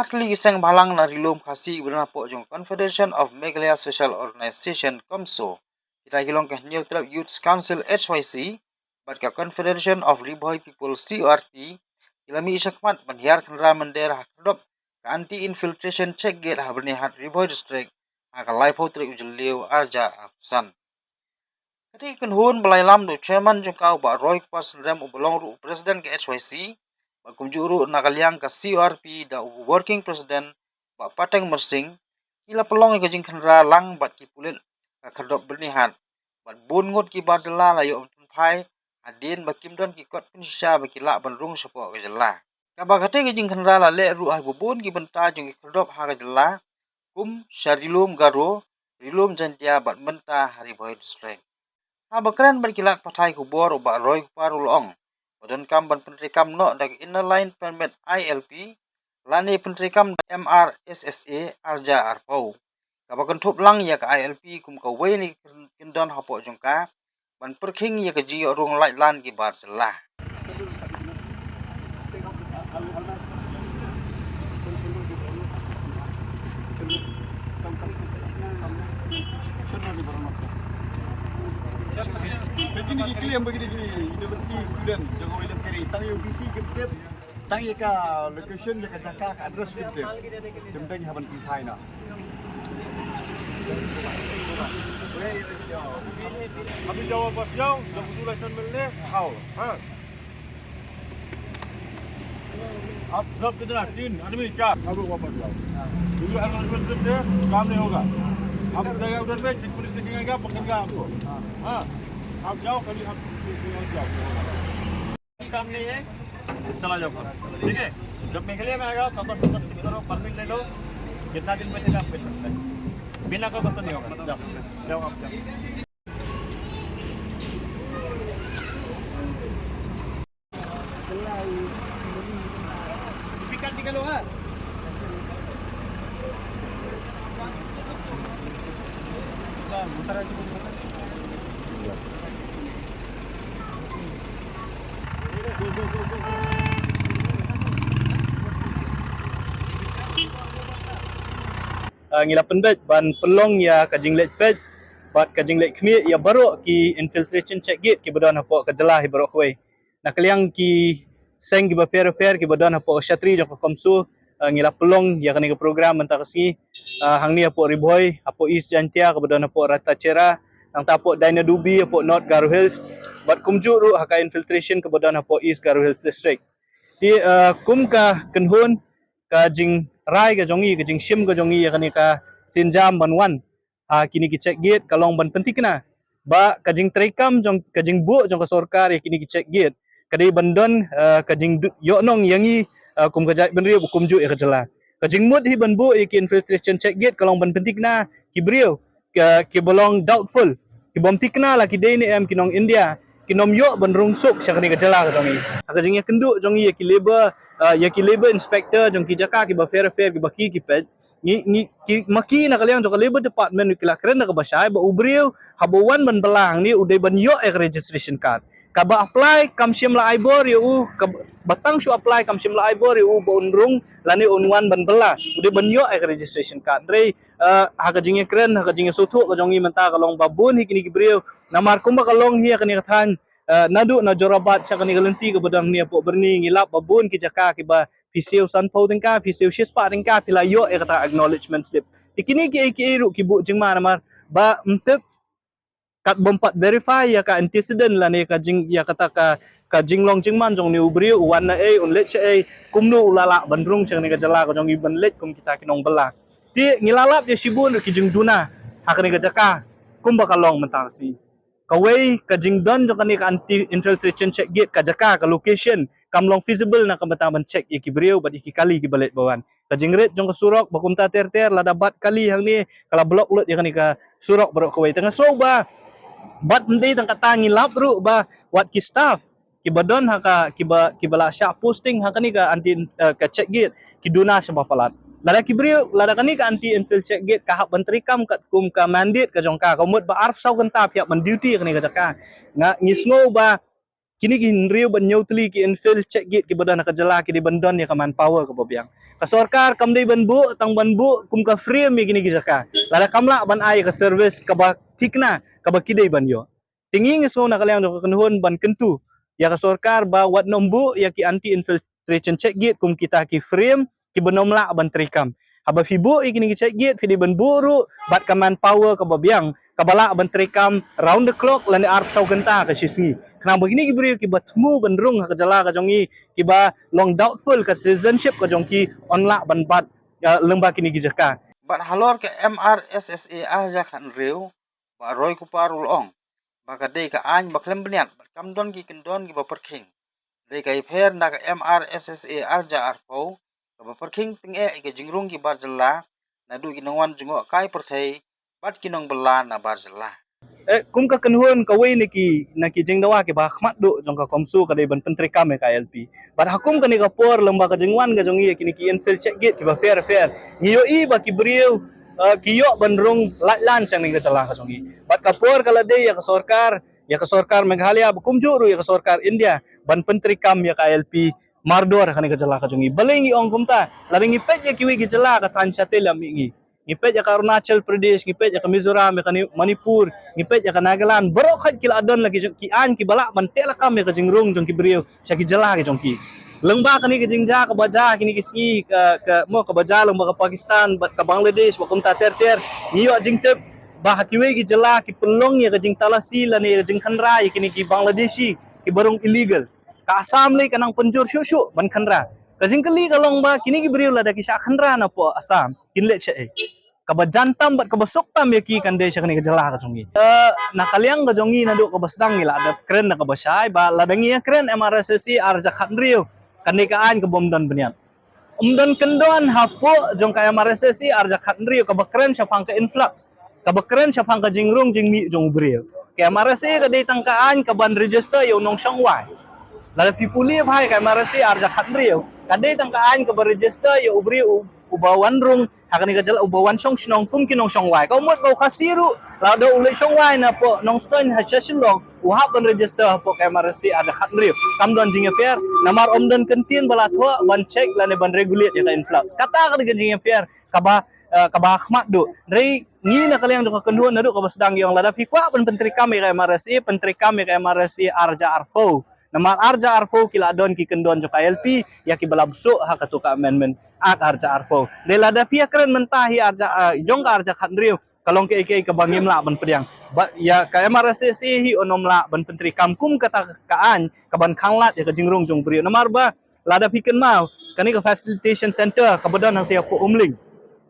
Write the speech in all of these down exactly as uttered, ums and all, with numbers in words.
Ar tylli ki seng bhalang na Ri-lum Khasi ba don hapoh jong Confederation of Meghalaya Social Organisation, CoMSO, kita ki long ka Hynñiewtrep Youth Council, H Y C, bad ka Confederation of Ri Bhoi People, C O R P, ki la mih shakhmat ban hiar khynra mynder ha khyrdop ka Anti Infiltration Check Gate ha Byrnihat, Ri Bhoi District, ha ka laiphew tarik u Jylliew arhajar arphew san. Katei ka kynhun ba la ïalam da u chairman jong ka, u Bah Roykupar Synrem, uba long ruh u president ka H Y C, bad kumjuh ruh na ka liang ka C O R P da u working president, Bah Pateng Myrsing, ki la pynlong ïa ka jingkhynra lang bad ki pulit ha khyrdop Byrnihat. Bad bun ngut ki bar jylla la ïoh ban pynphai hadien ba kim don ki kot pynshisha ba ki lah ban rung shapoh ka jylla. Kaba katei ka jingkhynra la leh ruh ha bun ki bynta jong ki khyrdop ha ka jylla, kum sha Ri-lum Garo, Ri-lum Jaiñtia bad mynta ha Ri Bhoi District. Haba kren bad ki lad pathai khubor, u Bah Roykupar u la ong ba donkam ban pyntreikam noh da ka Inner Line Permit, I L P, lane pyntreikam da M R S S A arhajar arphew, kaba kynthup lang ïa ka I L P kum kawei na ki kyndon hapoh jong ka ban pyrkhing ïa ka jingïoh rung laitlan ki bar jylla. Kine ki claim ba kine ki university student jong ka William Carey, tang ïa u V C kim tip, tang ïa ka location, ïa ka jaka, ka address kim tip. Te mynta ngi hap ban pynphai noh. Abhi jao, bas jao, jab tu lai san mil ne, hao, ha. आप सब कितना? तीन आदमी, चार, आप लोग वापस जाओ। क्योंकि अरुणाचल प्रदेश से काम नहीं होगा। आप जाइए उधर पे, चेक पुलिस चेकिंग आएगा, पकड़ेगा आपको। हाँ, आप जाओ, खाली आप जाओ। काम नहीं है, चला जाओ घर। ठीक है, जब मेघालय में आएगा तब तक उपस्थित करो, परमिट ले लो, कितना दिन बैठेगा आप बैठ सकते हैं, बिना कोई बंधन नहीं होगा। जाओ, जाओ आप जाओ। Ah, ngi la pynbeit ban pynlong ïa ka jingleit peit bad ka jingleit khmih ïa baroh ki infiltration check gate kiba don hapoh ka jylla hi baroh kawei. Na ka liang ki seng kiba pher pher kiba don hapoh ka shatri jong ka CoMSO, ah, ngi la pynlong ïa kane ka program mynta ka sngi, ah, hangne hapoh Ri Bhoi, hapoh East Jaintia, kaba don hapoh Raitatiara, nangta hapoh Dainadubi, hapoh North Garo Hills, bad kumjuh ruh ha ka infiltration kaba don hapoh East Garo Hills District. Te, ah, kum ka kynhun, ka jingrai ka jong ngi, ka jingshim ka jong ngi ïa kane ka sienjam ban wan ha kine ki check gate ka long ban pynthikna ba ka jingtreikam jong, ka jingbuh jong ka sorkar ïa kine ki check gate ka dei ban don, eh, ka jingdu-, ïohnong ïa ngi, eh, kum ka jaitbynriew bad kumjuh ïa ka jylla. Ka jingmut hi ban buh ïa ki infiltration check gate ka long ban pynthikna ki briew ka, kiba long doubtful, kibym thikna la ki dei ne em ki nong India, kin ym ïoh ban rung suk sha kane ka jylla ka jong ngi. Ha ka jingïakynduh jong ngi ïa ki labour, ah, ïa ki labour inspector jong ki jaka kiba pher pher kiba ki, ki peit, ngi, ngi, ki, ma ki na ka liang jong ka Labour Department ki la kren da kaba shai ba u briew haba wan ban bylla hangne u dei ban ïoh ïa ka registration card. Kaba apply kam shym la ai bor ïa u, kaba tang shu apply kam shym la ai bor ïa u ba un rung lane un wan ban bylla, u dei ban ïoh ïa ka registration card. Hynrei, eh, ha ka jingïakren, ha ka jingïasngewthuh ka jong ngi mynta ka long ba bun hi kine ki briew, namar kumba ka long hi ha kane ka thaiñ, eh, naduh na Jorabat sha kane ka lynti kaba don hangne hapoh Byrni, ngi lap ba bun ki jaka kiba phi siew sanphew tyngka, phi siew shispah tyngka phi la ïoh ïa kata acknowledgement slip. Te kine kiei kiei ruh ki buh jingma namar ba ym tip kat bym pat verify ïa ka antecedent lane ka jing, ïa kata ka, ka jinglong jingman jong une u briew, u wan na ei, un leit sha ei, kumno u la lah ban rung sha kane ka jylla ka jong ngi ban leit kum kita ki nongbylla. Te ngi la lap ïa shibun ruh ki jingduna ha kane ka jaka kumba ka long mynta ka sngi. Kawei ka jingdon jong kane ka anti infiltration check gate, ka jaka, ka location kam long feasible na ka bynta ban check ïa ki briew bad ïa ki kali kiba leit ba wan. Ka jingrit jong ka surok ba kumta ter ter, lada bat kali hangne ka la block lut ïa kane ka surok baroh kawei. Te nga sngew ba bad ym dei tang kata, ngi lap ruh ba wat ki staff kiba don ha ka, kiba, kiba la shah posting ha kane ka anti, eh, ka check gate ki duna shaba palat. Lada ki briew, lada kane ka anti infil check gate ka hap ban treikam katkum ka mandate ka jong ka, ka mut ba arphew saw kynta phi hap ban duty ha kane ka jaka. Nga, ngi sngew ba kine ki hynriew ban hynñiew tylli ki infill check gate kiba don ha ka jylla ki dei ban don ïa ka manpower kaba biang. Ka sorkar kam dei ban buh, tang ban buh kum ka frame ïa kine ki jaka. Lada kam lah ban ai ïa ka service kaba thikna kaba ki dei ban ïoh. Te ngi ngi sngew na ka liang jong ka kynhun ban kyntu ïa ka sorkar ba wat nym buh ïa ki anti infiltration check gate kum kita ki frame kiba nym lah ban treikam. Haba phi buh ïa kine ki check gate phi dei ban buh ruh bad ka manpower kaba biang kaba lah ban treikam round the clock lane arphew saw kynta ka shi sngi. Khnang ba kine ki briew kiba thmu ban rung ha ka jylla ka jong ngi, kiba long doubtful ka citizenship ka jong ki, yn lah ban bat, eh, lyngba kine ki jaka. Bad halor ka M R S S A arhajar khathynriew, Bah Roy Kupar u la ong ba ka dei ka aiñ ba khlem bniat bad kam don ki kyndon kiba pyrkhing. Dei ka ïapher na ka M R S S A arhajar arphew kaba pyrkhing tyngeh ïa ka jingrung ki bar jylla naduh ki nongwan jngohkai pyrthei bad ki nongbylla na bar jylla. Eh, kum ka kynhun kawei na ki, na ki jingdawa kiba khmat duh jong ka CoMSO ka dei ban pyntreikam ïa ka I L P. Bad ha kum kane ka por lyngba ka jingwan ka jong ngi ïa kine ki infill check gate kiba pher pher, ngi ïohi ba ki briew, eh, ki ïoh ban rung lait lan sha kane ka jylla ka jong ngi. Bad ka por ka la dei ïa ka sorkar, ïa ka sorkar Meghalaya ba kumjuh ruh ïa ka sorkar India ban pyntreikam ïa ka I L P mardor ha kane ka jylla ka jong ngi. Balei ngi ong kumta? Lada ngi peit ïa kiwei ki jylla ka thaiñ shatei lam mihngi. Ngi peit ïa ka Arunachal Pradesh, ngi peit ïa ka Mizoram, ïa ka Ni-, Manipur, ngi peit ïa ka Nagaland. Baroh khoit ki la don la ki jong, ki aiñ kiba lah ban teh lakam ïa ka jingrung jong ki briew sha ki jylla ki jong ki. Lyngba kane ka jingjia kaba jia kine ki sngi ka, ka, mo, kaba jia lyngba ka Pakistan bad ka Bangladesh bad kumta ter ter, ngi ïoh jingtip ba ha kiwei ki jylla ki pynlong ïa ka jingtalasi lane ïa ka jingkhynra ïa kine ki Bangladeshi kiba rung illegal. Ka Assam lei ka nang pynjur shuh shuh ban khynra. Ka jingkylli ka long ba kine ki briew lada ki shah khynra na poh Assam kin leit shaei? Kaba jan tam bad kaba suk tam ïa ki kan dei sha kane ka jylla ka jong ngi. Eh, na ka liang ka jong ngi naduh kaba sdang ngi la dep kren na kaba shai ba lada ngi ïa kren M R S S A arhajar khathynriew, kan dei ka aiñ kaba ym don bniat. Ym don kyndon hapoh jong ka M R S S A arhajar khathynriew kaba kren shaphang ka influx, kaba kren shaphang ka jingrung jingmih jong u briew. Ka M R S A ka dei tang ka aiñ kaban register ïa u nongshong wai. Lada phi pule bha ïa ka M R S A arhajar khathynriew, ka dei tang ka aiñ kaba register ïa u briew u, uba wan rung ha kane ka jylla, uba wan shong shnong kum ki nongshong wai. Ka mut ba u Khasi ruh lada u leit shong wai na poh Nongstoiñ ha sha Shillong, u hap ban register hapoh ka M R S A arhajar khathynriew. Kam don jingïapher namar ym don kyntien ba la thoh ban check lane ban regulate ïa ka influx. Kata ka dei ka jingïapher kaba, eh, kaba khmat duh. Hynrei ngi na ka liang jong ka kynhun naduh kaba sdang ngi ong lada phi kwah ban pyntreikam ïa ka M R S A, pyntreikam ïa ka M R S A arhajar arphew. Namar arhajar arphew ki la don ki kyndon jong ka I L P ïa kiba la bsuh ha kato ka Amendment Act arhajar arphew. Hynrei lada phi ïa kren mynta hi arhajar, ah, jong ka arhajar khathynriew, ka long kaei kaei kaba ngim lah ban pdiang. Ba ïa ka M R S S A hi yn ym lah ban pyntreikam kum kata ka aiñ kaban khanglad ïa ka jingrung jong u briew. Namar ba lada phi kynmaw kane ka facilitation center kaba don hangtei hapoh Umling,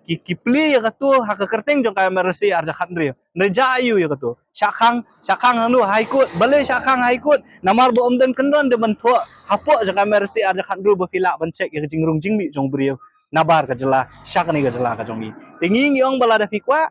ki, ki plie ïa kato ha ka kyrteng jong ka M R S A arhajar khathynriew. Hynrei jia aiu ïa kato? Shah khang, shah khang hangno? High Court. Balei shah khang High Court? Namar ba ym don kyndon de ban thoh hapoh jong ka M R S A arhajar khathynriew ba phi lah ban check ïa ka jingrung jingmih jong u briew nabar ka jylla sha kane ka jylla ka jong ngi. Te ngi ngi ong ba lada phi kwah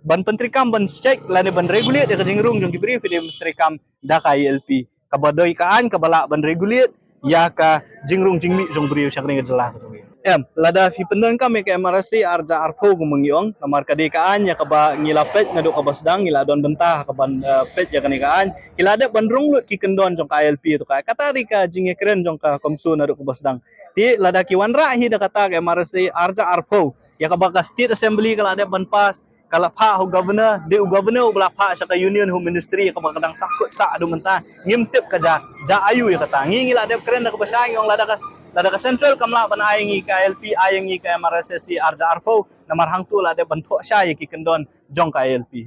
ban pyntreikam, ban check lane ban regulate ïa ka jingrung jong ki briew, phi dei ban pyntreikam da ka I L P, kaba dei ka aiñ kaba lah ban regulate ïa ka jingrung jingmih jong u briew sha kane ka jylla ka jong ngi. Em, lada phi pyndonkam ïa ka M R S A arhajar arphew kumba ngi ong, namar ka dei ka aiñ ïa kaba ngi la peit naduh kaba sdang, ngi la don bynta ha kaban, eh, peit ïa kane ka aiñ. Ki la dep ban rung lut ki kyndon jong ka I L P to ka. Kata dei ka jingïakren jong ka CoMSO naduh kaba sdang. Te lada ki wanrah hi da kata ka M R S A arhajar arphew ïa kaba ka State Assembly ka la dep ban pass, ka la phah ha u Governor, dei u Governor uba la phah sha ka Union Home Ministry ïa kaba ka dang sahkut sah haduh mynta. Ngim tip ka jia, jia aiu ïa kata. Ngi ngi la dep kren da kaba shai, ngi ong lada ka, lada ka Central kam lah ban ai ngi ka I L P, ai ngi ka M R S S A arhajar arphew. Namar hangto la dep ban thoh shai ïa ki kyndon jong ka I L P.